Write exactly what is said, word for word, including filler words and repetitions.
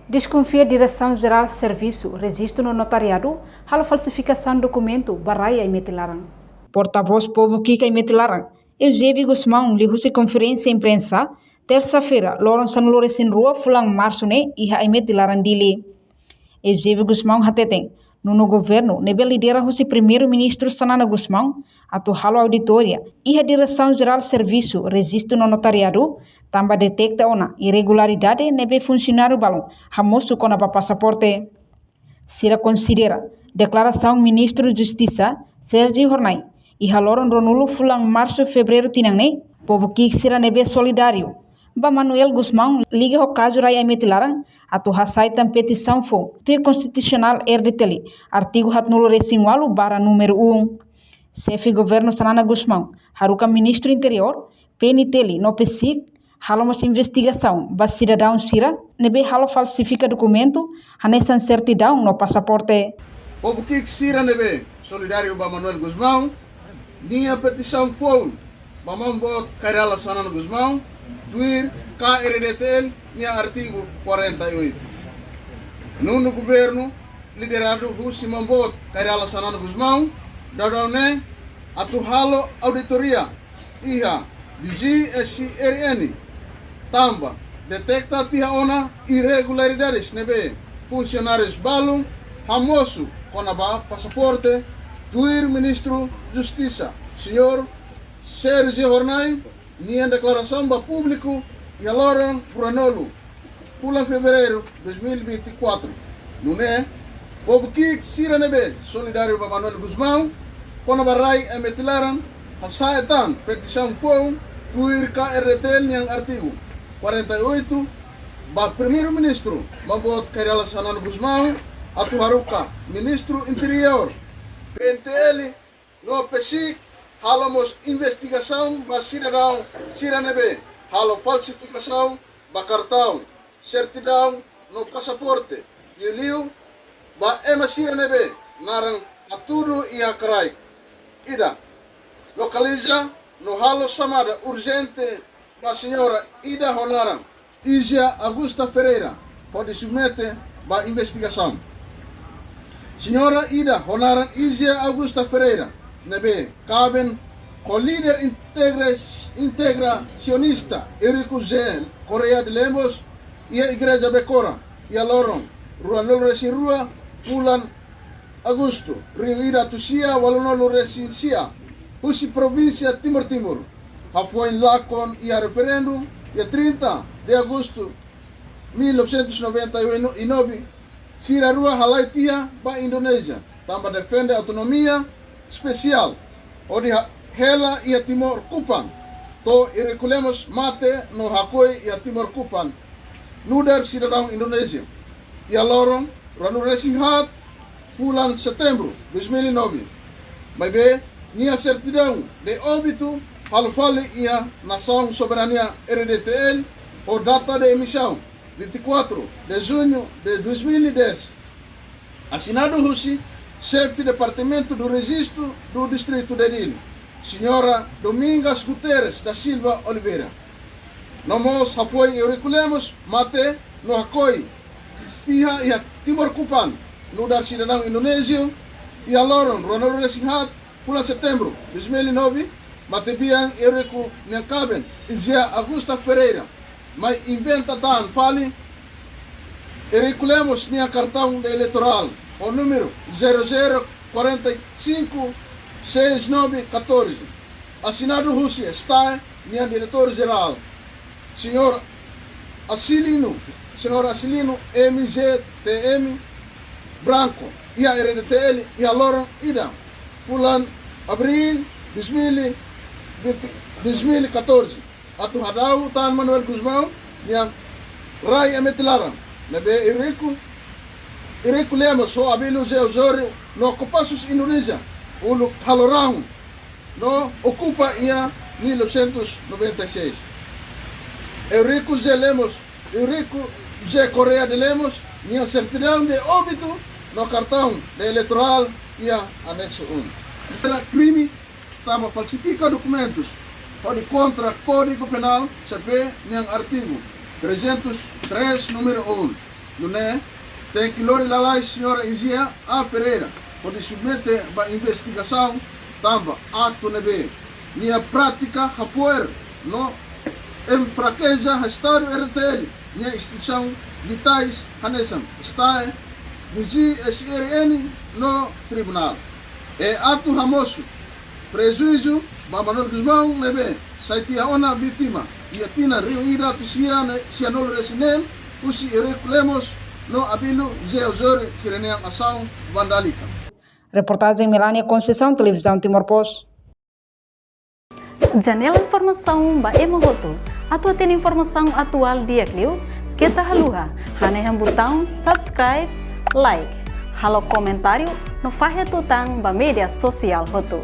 Deskonfia Diresaun Jerál Servisu Rejistu no Notariadu halo falsifikasaun dokumentu ba rai Aimete Laran. Portavós Povu Ki'ik Aimete Laran, Eusébio Gusmão, liuhusi konferénsia imprensa, tersa-feira, loron sanulu-resin-rua fulan Marsu ne'e, iha Aimete Laran, Dili. Eusébio Gusmão hateten, nonu governu ne'ebé lidera husi Primeiru-Ministru Xanana Gusmão atu halo auditoria iha Diresaun Jerál Servisu Rejistu no Notariadu, tanba deteta ona irregularidade ne'ebé funsionáriu balun hamosu kona-ba pasaporte. Sira konsidera deklarasaun Ministru Justisa, Sergio Hornai, iha loron ruanulu fulan Marsu, Fevereiru tinan ne'e, povu ki'ik sira ne'ebé solidáriu ba Manuel Gusmão liga ho kazu rai Aimete Laran atu hasai tan petisaun foun tuir Konstitusionál R D T L, artigu haatnulu-resin-ualu barra númeru um. Xefe Governu Xanana Gusmão haruka Ministru Interiór, P N T L no PCIC halo mós investigasaun ba sidadaun sira ne'ebé halo falsifika dokumentu hanesan sertidaun no pasaporte. Povu ki'ik sira ne'ebé solidáriu ba Manuel Gusmão, nia petisaun foun ba Maun Boot Kay Rala Xanana Gusmão, tuir K R D T L nia artigu quarenta e oito. Nonu governu lideradu husi Maun Boot Kay Rala Xanana Gusmão daudaun ne'e atu halo auditoria iha D G S R N, tanba deteta tiha ona irregularidades ne'ebé funsionárius balun hamosu kona-ba pasaporte, tuir Ministru Justisa, Señór Sergio Hornai, nia deklarasaun ba públiku iha loron ruanulu fulan Fevereiru dois mil e vinte e quatro. Nune'e, povu ki'ik sira ne'ebé solidáriu ba Manuel Gusmão kona-ba rai Aimete Laran hasa'e tan petisaun foun tuir K R D T L nian artigu quarenta e oito ba Primeiru-Ministru Maun Boot Kay Rala Xanana Gusmão atu haruka Ministru Interiór, P N T L no PCIC halo mós investigasaun ba sidadaun sira ne'ebé halo falsifikasaun ba kartaun, sertidaun no pasaporte, liuliu ba ema sira ne'ebé naran hatudu iha kraik. Ida, lokaliza no halo xamada urjente ba señora ida ho naran Izia Augusta Ferreira, hodi submete ba investigasaun. Señora ida ho naran Izia Augusta Ferreira, ne'ebé kaben ho líder integra-, integrasionista Eurico José Correia de Lemos, iha Igreja Becora, iha loron ruanulu-resin-rua fulan Agostu, rihun ida atus sia ualunulu-resin-sia, husi provínsia Timor Timur, hafoin lakon iha referendu, iha trinta de Agostu mil novecentos e noventa e nove, sira rua halai tiha ba Indonézia, tanba defende autonomia espesiál, hodi ha-, hela iha Timor Kupang, to'o Eurico Lemos mate no hakoi iha Timor Kupang, nu'udar sidadaun Indonézia, iha loron ruanulu-resin-haat fulan Setembru dois mil e nove. Maibé, nia sertidaun de óbitu halo fali iha Nasaun Soberania, R D T L, ho data de emisaun vinte e quatro de junho de dois mil e dez. Asinadu husi Xefe Departamentu do Rejistu do Distrito de Dili, señora Domingas Guterres da Silva Oliveira. No mós hafoin Eurico Lemos mate no hakoi tiha iha Timor Kupang, nu'udar sidadaun Indonéziu, iha loron ruanulu-resin-haat fulan Setembru dois mil e nove, matebian Eurico nian kaben, Izia Augusta Ferreira, mai inventa tan fali, Eurico Lemos nia kartaun de eleitorál, ho númeru zero zero quarenta e cinco seis nove catorze. Asinadu husi STAE nian diretór jerál, señór Acilino, señór Acilino M Z T M Branco, iha R D T L, iha loron ida fulan Abríl dois mil e vinte, dois mil e catorze, atu hadau tan Manuel Gusmão nian rai Aimete Laran, ne'ebé Eurico, Eurico Lemos ho Abílio José Osório no Kopassus Indonézia uluk halo rahun no okupa iha mil novecentos e noventa e seis. Eurico José Lemos, Eurico José Correia de Lemos, nian sertidaun de óbitu no kartaun de eleitorál iha anexo um. Era krime tanba falsifika dokumentus, hodi kontra Kódigu Penál, C P, nian artigu trezentos e três, númeru um. Nune'e, tenke lori lalais Señora Izia A. Pereira hodi submete ba investigasaun tanba atu ne'ebé nia prátika hafo'er no enfrakeze Estadu R T L nia instituisaun vitais hanesan STAE, NISI, S R N no tribunál. I atu hamosu prejuízu ba Manuel Gusmão ne'ebé sai tiha ona vítima iha tinan rihun ida atus sia ne'e, sia nulu resin neen, husi Eurico Lemos no Abílio José Osório sira-nian asaun vandálika. Reportajen Melania Conceição, Televizaun Timor Post. Janela informasaun ba ema hotu. Atu hatene informasaun atuál di'ak liu, keta haluha hanehan butaun subscribe, like, halo komentáriu no fahe tutan ba média sosiál hotu.